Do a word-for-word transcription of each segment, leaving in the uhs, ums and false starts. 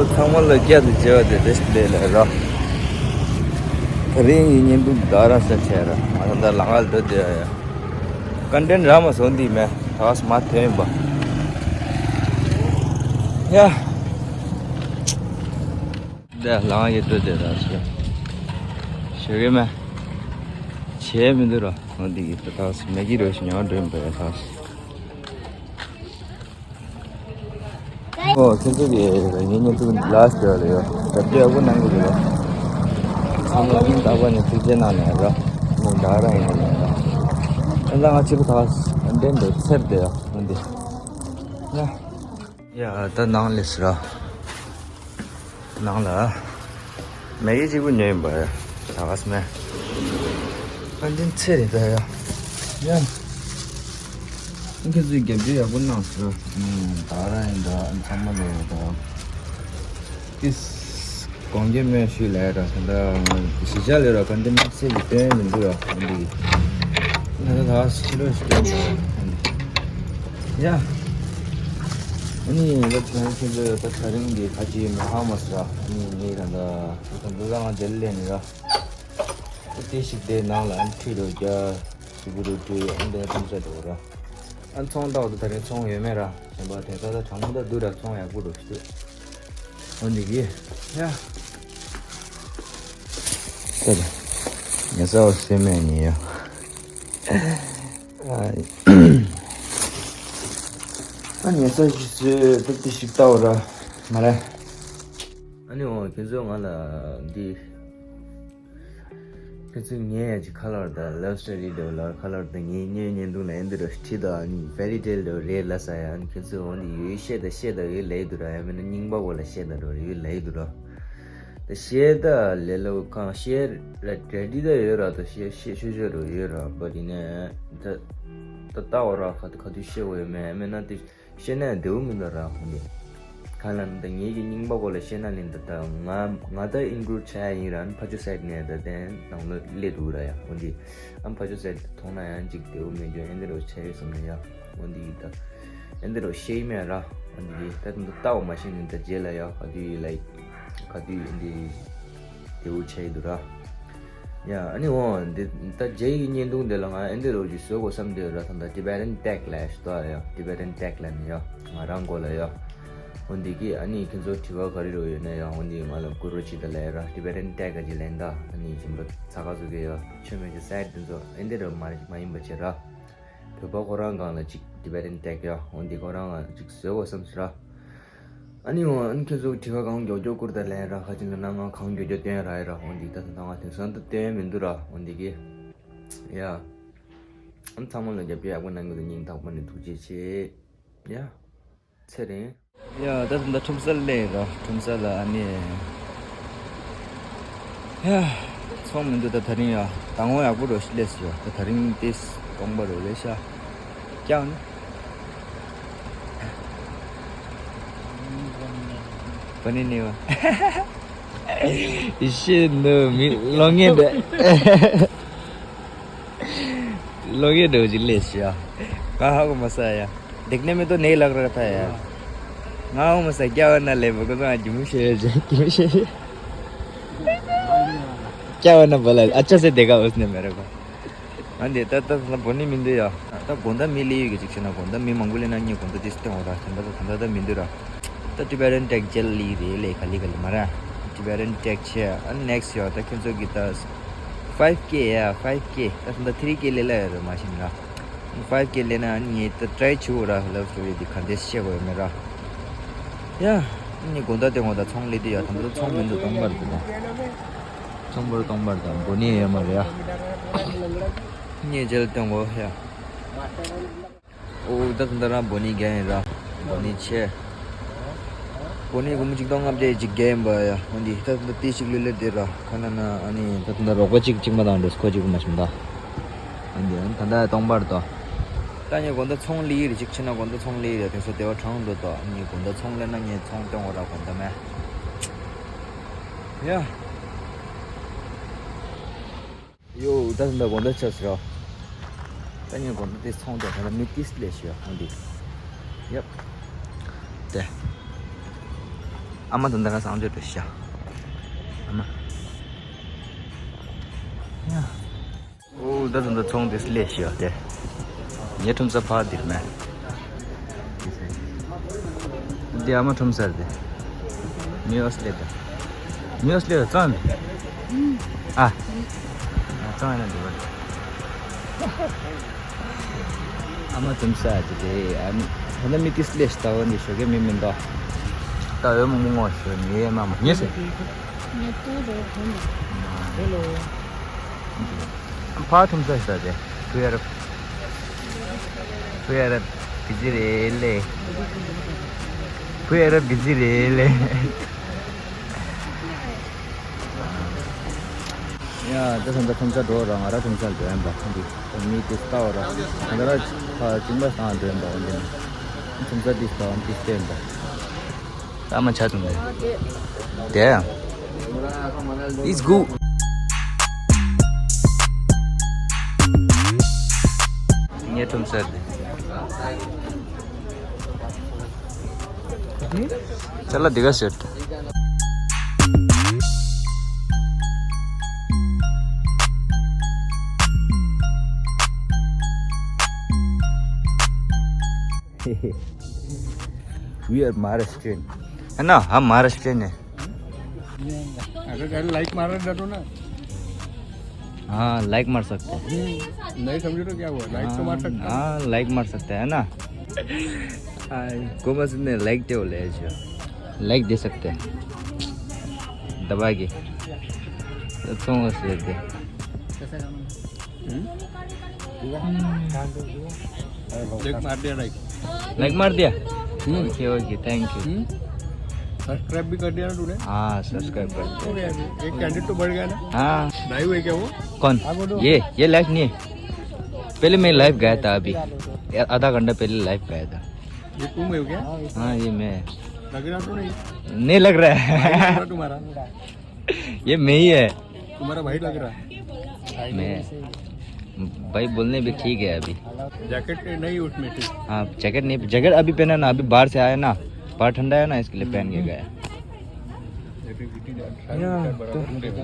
ཚང་མ་ལ་བསྐྱར་དུ་མཇལ་བ་དེ་བདེ་ལེགས་ལ་རོ། དེ་རིང་གི་བརྙན་ཐུང་འདི་རང་ས་བྱས་ར། ང་ད་ལྟ་ལམ་ཁ་ལ་སྡོད་བསྡད་ཡ། ཀོན་ཊེན་རག་མ་སོང་འདི་མེད། ད་སི་མ་ཐོན་པ། ཡ། འདི་ལམ་ཁ་ཡི་སྡོད་བསྡད་ད་ཞེ་ཞེ་གི་མེད། བྱས་མི་འདུག་ར། འོ་འདི་གི་ད་སི་མེད་ཀྱི་རོ་ཞེ་ཉོ་འགྲོ་ཡིན་པ་ཡ་ད་སི། ཨོ་ཁྱེད་ཚོ་གི་ངའི་བརྙན་ཐུང་ལ་སི་ཊི་ལ་ཡོད། རྒྱབ་སྐྱོར་ཡག་པོ་གནང་གི་འདུག་ལ། ཚང་མ་སྙིང་ཐག་པ་ནས་ཐུགས་རྗེ་གནང་ནས་ར། ངས་འདྲ་ར་ཡིན་ནས་ར། ཨ་ད་ང་ཕྱི་པོ་ཐག་ཨ་འདྲེན་འདོད་ཚེར་དེ་ཡ་འོན་ཏེ། ཡ། ཡ་ད་ནང་ལས་སི་ར། ནང་ལ་མེ་གི་གཅིག་པུ་ཉོས་ཡིན་པ་ཡ། ད་ག་སི་མེ། ཨ་འདི་ཚེ་རེད་ད་ཡ། ཡ། ཁྱེད་ཚོས་རྒྱབ་སྐྱོར་ཡག་པོ་གནང་སོང་། ཨུམ། ད་ར་ཡིན་ད་ཚང་མ་ལོ་ཡོད་ད། ཏིས་དགོངས་འགལ་མེད་ཞུས་ལས་ར་ད་ད་གཞིས་ཆགས་ལས་ར་ག་འདི་མི་ཚེ་གི་སྟོན་མི་འདུག་ར་འདི། ད་ད་ད་ཕྱི་ལོགས་ཤིག་སྟོན་ད་ཡ། ཨ་ནི་ད་ཁྱེད་ཚོས་ད་ད་རིང་གི་ཁ་ཅིག་མ་ཧ་མ་སི་ར། ཨ་ནི་ངས་ད་ད་ད་ད་ང་དེ་ལས་ནི་ར། ཏི་ཞིག་དེ་ནང་ལ་ཨན་ཁྲིད་རོ་རྒྱ་ཞུ་གུ་རུ་ཏི་ཨན་དེ་ཐམ་ས་འགྲོ་ར། ཨན་ཚོང་བཏང་དུ་ད་རིང་ཚོང་ཡོད་མེད་ར་ཞེན་པ་དེ་ད་ད་གྲང་མོ་ད་དུ་ར་ཚོང་ཡག་པོ་འགྲོ་ཤི་དུ། འོན་ཏེ་གི་ཡ། ད་ད་ཉེ་ས་བ་སེ་མེ་ནི་ཡ། ཨ་ཉེ་ས་ཞིག་སུ་ད་ཏི་ཞིག་ལྟ་བ་ར་མ་རེད། ཨ་ནི་འོ་ཁྱེད་ཚོ་ང་ལ་འདི། ཁྱེད་ཚོས་ངའི་ཡ་ཅིག་ཁ་ལར་དང་ལབ་སི་ཊོ་རི་འདྲ་བོ་ལ་ཁ་ལར་དང་ངའི་ངའི་བརྙན་ཐུང་ལ་ཨེ་འདི་ར་ཁྲིད་དང་ཨ་ནི་ཕེ་རི་ཊེལ་འདྲ་བོ་རེད་ལབ་ས་ཡ། ཨ་ནི་ཁྱེད་ཚོས་འོ་འདི་ཡོད་བཤད་དང་བཤད་དང་ཡོད་ལབ་འདུག་ར། ཡང་མིན་ན་རྙིང་པ་བོ་ལ་བཤད་དང་འདྲ་བོ་ཡོད་ལབ་འདུག་ར། ད་བཤད་ད་ལས་སླ་པོ་གང་བཤད་ར་རེ་ཌི་ད་ཡོད་ར། ད་བཤད་བཤད་ཤོད་ཤོད་འདྲ་བོ་ཡོད་ར། བ་དེ་ནས་ད་ད་ལྟ་བ་ར་ག་དུས་ག་དུས་བཤད་དགོས་ཡོད་མེད་མིན་ན་དེ། བཤད་ན་བདེ་བོ་མི་འདུག་ར་ཧོང་གི། གང་ལ་ནི་ད་ངེད་ཀྱི་རྙིང་པ་སྐོར་ལ་བཤད་ན་ལེན་ད་ད་ང་ང་ད་ཨིན་ཀུ་རུཌ་བྱ་ཡ་ཡིན་ར། ཨ་ནི་ཕ་ཆུ་སའིཌ་ནས་ད་དེ་ནང་ལོ་སླེབས་འདུག་ར་ཡ། འོན་ཏེ་ཨ་ནི་ཕ་ཆུ་སའིཌ་མཐོང་ན་ཡང་ཅིག་བདེ་བོ་མེད་རྒྱུ་ཨེ་འདི་རུ་བྱས་ཡོད་བསམ་ན་ཡ། འོན་ཏེ་ད་ཨེ་འདི་རུ་བཤད་ཡི་མེད་ར། འོན་ཏེ་ད་དུང་ད་ལྟ་བ་མ་ཤེས་ནི་ད་རྗེས་ལ་ཡ་ག་དུས་ལའིཀ་ག་དུས་ཨེ་འདི་བདེ་བོ་བྱས་ཡི་འདུག་ར། ཡ། ཨ་ནི་འོ་འདི་ད་རྗེས་ཀྱི་བརྙན་ཐུང་འདི་ལ་ང་ཨེ་འདི་རོ་ཅིག་བཟོ་དགོས་བསམ་འདོད་ར། ད་ད་ཊི་བེ་ཊན་ཊེག་ལབ་ཡ་ཞིག་འདུག་ཡ། ཊི་བེ་ཊན་ཊེག་ལབ་ནི་ཡ། ང་རང་མགོ་ལ་ཡ། འོ་འདི་གི་ཨ་ནི་ཁྱེད་ཚོ་དྲི་བ་ག་རེ་རོ་ཡོད་ན་ཡ། འོ་འདི་ང་ལ་བསྐུར་རོགས་བྱེད་ད་ལབ་ཡ་ར། ཊི་བེ་ཊན་ཊེག་ག་ཅིག་ལེན་ད། ཨ་ནི་སྦྱིན་པ་ཚ་ཁ་ཚོ་གི་ཡ་ཆོས་མེད་ཀྱི་སའིཊ་འདི་ཚོ་ཨེ་འདི་རོ་མ་མ་ཡིན་པ་བྱེད་ར། བོད་པ་ཁོ་རང་སྒང་ལ་ཅིག་ཊི་བེ་ཊན་ཊེག་ཡ། འོ་འདི་ཁོ་རང་ང་ཅིག་བཟོ་དགོས་བསམ་སོང་ར། ཨ་ནི་འོ་ཨ་ནི་ཁྱོད་ཚོ་དྲི་བ་གང་མགྱོགས་མགྱོགས་བསྐུར་ད་ལན་ར། ཁ་ཅིག་ལ་ན་ང་གང་མགྱོགས་མགྱོགས་སྟོན་ར་ཡ་ར། འོ་འདི་ད་ད་ང་དེང་སང་ད་སྟོན་མི་འདུག་ར། འོ་འདི་གི་ཡ། ཨ་ཚང་མ་ལ་རྒྱབ་སྐྱོར་ཡག་པོ་གནང་གི་འདུག་སྙིང་ཐག་པ་ནས་ཐུགས་རྗེ་ཆེ། ཡ། ཚེ་རིང་། ཡ་ད་ད་ཁྲོམ་ས་སླེབས་ར། ཁྲོམ་ས་ལ་ཨ་ནི། ཡ། ཚོང་མི་འདུག་ད་ད་རིང་ཡ། ད་ངོ་ཡག་པོ་རོ་ཞིག་སླེབས་སོང་ཡ། ད་ད་རིང་ཏེ་སྟོང་པ་རོ་རེད་ཤག་ཀྱང་པ་ནི་ནི་བ། ཤེས་ནི་མི་ལོ་ངེ་འདྲ། ལོ་ངེ་འདྲ་ཅིག་སླེབས་ཤག་ང་ཧ་གོ་མ་ས་ཡ། देखने में तो नहीं लग रहा था यार। ང་ཧ་གོ་མ་ས། क्या हुआ ना ले बको तो आज मुझे क्या हुआ ना बोला अच्छा से देखा उसने मेरे को। ཨ་འདི་ད་ད་ད་བོ་ནི་མི་འདུག་ཡ། ད་དགོང་དག་མི་ལི་ཡོད་གི་ཅིག་བྱས་ན་དགོང་དག་མི་མང་པོ་ལི་ན་ངས་དགོང་དག་དེ་སྟེང་འོ་ར་དེ་འདྲ་ད་དེ་འདྲ་ད་མི་འདུག་ར། ད་ཊི་བེ་ཊན་ཊེག་མཇལ་ལི་རེད་ལེ་ག་ལི་ག་ལི་མ་ར། ཊི་བེ་ཊན་ཊེག་བྱས་ཨ་ནེག་སི་ཡ་ད་ཁྱོད་ཚོ་གི་ད་ཕའིབ་ཀེ་ཡ་ཕའིབ་ཀེ་ད་དེ་འདྲ་ཐི་རི་ཀེ་ལེ་ལ་ཡ་ར་མ་ཤེས་ན་ར། ཕའིབ་ཀེ་ལེ་ན་ཨ་ནི་ངས་ད་ཊྲའི་བྱེད་འོ་ར་ལབ་སི་ཊོ་རི་དེ་ག་འདྲས་བཤད་དགོས་ཡོད་མེད་ར། ཡ། ཨ་ནི་དགོང་དག་དེ་འོ་ད་ཚོང་ལི་དེ་ཡ་ད་འདྲ་ཚོང་མི་འདུག་སྟོང་པར་དེ་ད། ཚོང་པར་སྟོང་པར་དང་བོ་ནི་ཡོད་མ་རེད་ཡ། ངས་མཇལ་སྟོན་གོ་ཡ། ཨོ་ད་ད་རང་བོ་ནི་རྒྱ་ཡིན་ར། བོ་ནི་ཆེ། བོ་ནི་སྒོར་མོ་ཆིག་སྟོང་ལྔ་བརྒྱ་ཅིག་རྒྱ་ཡིན་པ་ཡ། འོ་འདི་ད་ད་ཏི་ཞིག་ལུས་ལེ་དེ་ར་ཁ་ན་ན་ཨ་ནི་ད་ད་རོགས་པ་ཅིག་ཅིག་མ་དང་འདྲ་སྐོ་ཅིག་མ་ཤིམ་ད། འོ་འདི་ཨ་ནི་ད་ད་སྟོང་པར་དོ། ད་ངས་དགོང་དག་ཚོང་ལི་རེ་ཅིག་ཕྱིན་ན་དགོང་དག་ཚོང་ལི་རེ་དེང་སང་དེ་བ་གྲང་འདུག་དོ། ངས་དགོང་དག་ཚོང་ལེན་ན་ངས་ཚོང་སྟོན་འོ་ར་དགོང་དག་མེད། ཡ། ཡོ་ད་ད་དགོང་དག་ཆགས་སི་རོ། ད་ངས་དགོང་དག་དེ་ཚོང་དེ་ད་ལ་མི་ཏིས་ལས་ཤི་ཡ་ཧོང་དི། ཡབ། དེ། ཨ་མ་དང་ད་ག་སང་འདོད་དུ་ཤ། ཨ་མ། ཡ། ཨོ་ད་དུང་ད་ཚོང་དེ་སླེབས་ཤག་དེ། ངའི་ཁྲོམ་ས་ཕར་འདིར་མེད། འདི་ཨ་མ་ཁྲོམ་ས་རེད་དེ། མི་ཨོ་སླེབས་དེ། མི་ཨོ་སླེབས་ཙང་ནི། ཨ། ཙང་ཡིན་ན་འདི་བ། ཨ་མ་ཁྲོམ་ས་དེ་དེ། ཨ་མ་ད་ནི་མི་དེ་སླེབས་ཤག་ད་འོ་འདི་ཞོགས་ཀས་མི་མི་འདུག་ད་འོ་མ་མི་ངོ་ཤོར་ངའི་ཨ་མ་མ་ངེས་སེ། ངས་ལྟོས་རོགས་གོན་ནས། ཧེ་ལོ། ཕར་ཁྲོམ་ས་ས་དེ། བུ་ཡ་རབ། བུ་ཡ་རབ་བི་ཛི་རེད་ལེ། བུ་ཡ་རབ་བི་ཛི་རེད་ལེ། ཡ་ད་ད་ད་ཁྲོམ་ས་འགྲོ་ར། ང་ར་ཁྲོམ་ས་འགྲོ་ཡིན་པ། འདི་མི་དེ་ལྟ་བ་ར། ང་ར་ཁ་ཅིང་པ་སང་འགྲོ་ཡིན་པ། འོན་ཏེ་ཁྲོམ་ས་དེ་ལྟ་བ་འདི་ལྟ་ཡིན་པ། ཨ་མ་ཆ་དུང་ནས། Damn. It's good. ངའི་ཁྲོམ་ས་དེ། ཅ་ལག་འདི་ག་ཟེར། We are Maharashtrian. है ना? हम महाराष्ट्रियन है। अगर कल लाइक मारना चाहते हो ना। हाँ, लाइक मार सकते हैं। हम्म, नहीं समझे तो क्या हुआ? लाइक तो मार सकते हैं। हाँ, लाइक मार सकते हैं ना। हाँ, को बस ने लाइक दे बोले ऐसे। लाइक दे सकते हैं। दबा के। तो तुम बस दे दे। कैसा काम है? हम्म? देख, मार दिया लाइक। लाइक मार दिया? हम्म। Okay, okay, thank you. हम्म? सब्सक्राइब भी कर दिया ना तूने? हाँ, सब्सक्राइब कर दिया। हो गया, एक कैंडिडेट तो बढ़ गया ना? हाँ। लाइव है क्या वो? कौन? ये, ये लाइव नहीं है। पहले मैं लाइव गया था अभी। आधा घंटा पहले लाइव गया था। ये तुम हो क्या? हाँ, ये मैं। लग रहा तो नहीं? नहीं लग रहा है। भाई लग रहा तुम्हारा। ये मैं ही है। तुम्हारा भाई लग रहा है। मैं भाई बोलने भी ठीक है अभी। जैकेट नहीं उसमें थी। हाँ, जैकेट नहीं, जैकेट अभी पहना ना, अभी बाहर से आया ना, बाहर ठंडा है ना, इसके लिए पहन के गया। ཡ།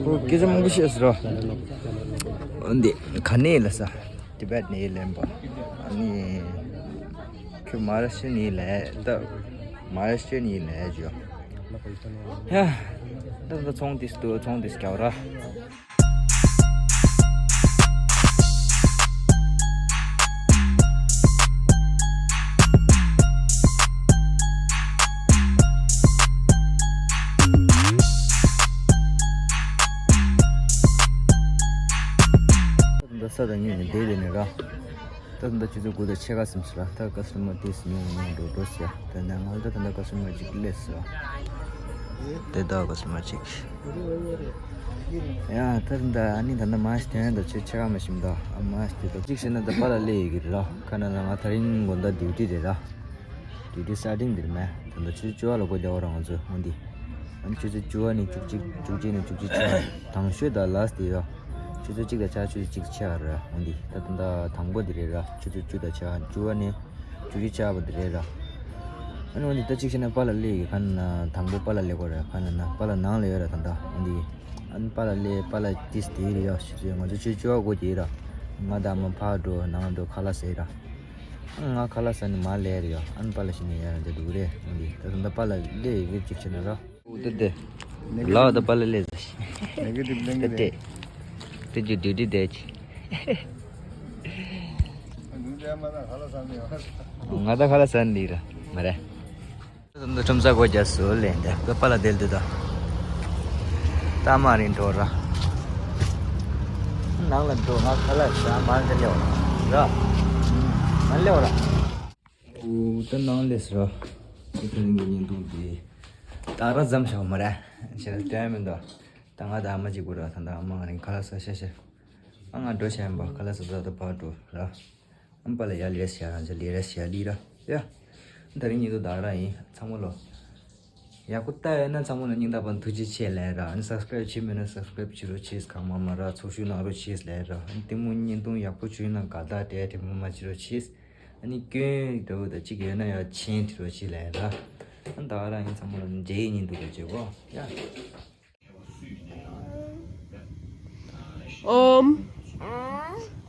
ཁོ་སྐད་ཆ་མང་པོ་བཤད་སོང་ར། འདི་ག་ནས་ལ་ས། ཏི་བེད་ནས་ལེན་པ། ཨ་ནི། ཁྱོད་མ་ར་ཤི་ནི་ལས་ད། མ་ར་ཤི་ནི་ལས་ཇོ། ཡ། ད་ད་ཚོང་དེ་སྟོ་ཚོང་དེ་སྐྱ་བ་ར། འདི་ས་དང་ཉིན་ནས་བསྡད་དེ་ནས་ར། ད་ད་ཆུ་ཚོད་དགུ་དང་ཕྱེད་ཀ་ཙམ་ཞིག་ལ་ད་ཀ་སི་ཊ་མར་དེ་སི་ཉུང་ཉུང་འགྲོ་འགྲོ་ཟེར། དེ་ནས་ང་ད་ད་ད་ཀ་སི་ཊ་མར་ཅིག་སླེབས་ཟེར། དེ་ད་ཀ་སི་ཊ་མར་ཅིག་ཡ་ད་ད་ཨ་ནི་ད་ད་མ་ཤི་དེ་ནས་ད་ཆུ་ཕྱེད་ཀ་མ་ཤིམ་ད་ཨ་མ་ཤི་དེ་ད་ཅིག་ཤི་ན་ད་པཱ་ལགས་སླེབས་ཡོད་ཀྱི་རེད་ར། ཁ་ན་ན་ང་ད་རིང་དགོང་དག་ཌིའུ་ཊི་རེད་ར། ཌིའུ་ཊི་སི་ཊར་ཊིང་འདིར་མེད། ད་ལྟ་ཆུ་ཚོད་བཅུ་པ་ལ་སྒོ་རྒྱག་པ་ར་ང་ཚོས་འོ་འདི། ཨ་ནི་ཆུ་ཚོད་བཅུ་པ་ནས་བཅུ་གཅིག་བཅུ་གཅིག་ནས་བཅུ་གཅིག་ཕྱེད་ཀ་དང་ཤོས་དང་ལཱ་སི་ཊི་དེ་ཡོད། ཆུ་ཚོད་གཅིག་དང་ཕྱེད་ཀ་ཆུ་ཚོད་གཅིག་ཕྱེད་ཀ་རེད་འོ་འདི། ད་ད་ལྟ་དང་པོ་འདི་རེད་ར། ཆུ་ཚོད་བཅུ་དང་ཕྱེད་ཀ་བཅུ་པ་ནས་བཅུ་གཅིག་ཕྱེད་ཀ་བར་འདི་རེད་ར། ཨ་ནི་འོ་འདི་ད་གཅིག་བྱས་ན་པཱ་ལགས་སླེབས་ཡོད་ཀྱི། ཁ་ན་ན་དང་པོ་པཱ་ལགས་སླེབས་དགོས་རེད། ཁ་ན་ན་པཱ་ལགས་ནང་ལ་ཡོད་ར་ད་ལྟ་འོ་འདི། ཨ་ནི་པཱ་ལགས་སླེབས། པཱ་ལགས་ཏིས་དེ་རེད་ཡ། ཆུ་ཚོད་ང་ཚོ་ཆུ་ཚོད་བཅུ་པ་སྒོ་རྒྱག་ར། ང་དང་ཨ་མ་ཕར་འགྲོ་ནང་འགྲོ་ཁ་ལག་ཟས་ར། ང་ཁ་ལག་ཟ་ནས་མར་སླེབས་རེད་ཡ། ཨ་ནི་པཱ་ལགས་ཤི་ནས་ཡར་འདི་འདུག་རེད་འདི། ད་ད་པཱ་ལགས་སླེབས་ཡོད་གཅིག་བྱས་ན་ར། འོ་དེ་དེ། ལགས་ད་པཱ་ལགས་སླེབས་ཟ་ཤི། ནེ་གེ་ཊིབ་ལེན་གི་དེ་རེད། དེ་ཅི་ཌིའུ་ཊི་དེ་ཅི། ང་ད་ཁ་ལག་ཟ་ནི་ར་མ་རེད། ད་ཁྲོམ་ས་སྒོ་རྒྱག་སོང་ལེ། འདི་པཱ་ལགས་དེ་འདུག་ད། ད་མ་རིང་འགྲོ་ར། ནང་ལ་འགྲོ། ང་ཁ་ལག་ཟ་མ་འདི་སླེབས་ར། མ་སླེབས་ར། ཨོ་ད་ནང་སླེབས་ར། ཁྱེད་ཚོ་རིང་གི་བརྙན་ཐུང་དེ་ད་ར་མཚམས་བཞག་མ་རེད། ཁྱེད་ལ་སྟོན་མི་འདུག་ད་ང་ད་ཨ་མ་གཅིག་པུ་ར། ད་ད་ཨ་མ་ང་རིང་ཁ་ལག་ཟ་ཤ་ཤ། ཨ་ང་འགྲོ་ཤ་ཡིན་པ། ཁ་ལག་ཟ་ཟ་ད་ཕར་འགྲོ་ར། ཨམ་པ་ལ་ཡ་ལེ་ཤ་རང་ཅི་ལེ་ར་ཤ་ལི་ར་ཡ། ད་རིང་ཉིན་དུ་ད་ར་ཡིན། ཚང་མ་ལོ། ཡག་པོ་ལྟ་ཡོད་ན་ཚང་མ་ལ་སྙིང་ཐག་པ་ཐུགས་རྗེ་ཆེ་ལབ་ར། ཨ་ནི་སབ་སི་ཀ་རབ་བྱེད་མེད་ན་སབ་སི་ཀ་རབ་བྱེད་རོགས་བྱེད། གང་མང་མང་ར་ཚོགས་ཞུགས་གནང་རོགས་བྱེད་ལབ་ར། ཨ་ནི་ལྟད་མོ་བརྙན་ཐུང་ཡག་པོ་བྱུང་ན་དགའ་རྟགས་དེ་དེ་མོ་མ་བྱེད་རོགས་བྱེད། ཨ་ནི་སྐྱོན་འདྲ་བོ་ད་གཅིག་ཡོད་ན་ཡ་མཆན་བྲིས་རོགས་བྱེད་ལབ་ར། ད་ག་རང་ཡིན་ཚང་མ་ལ་འཇལ་ཡིན་འདུག་ག་བྱེད་གོ་ཡ། ཨོམ།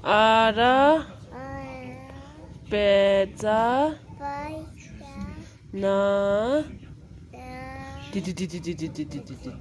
ཨ་ར། པད་ཙ། ན། ཏི་ཏི་ཏི།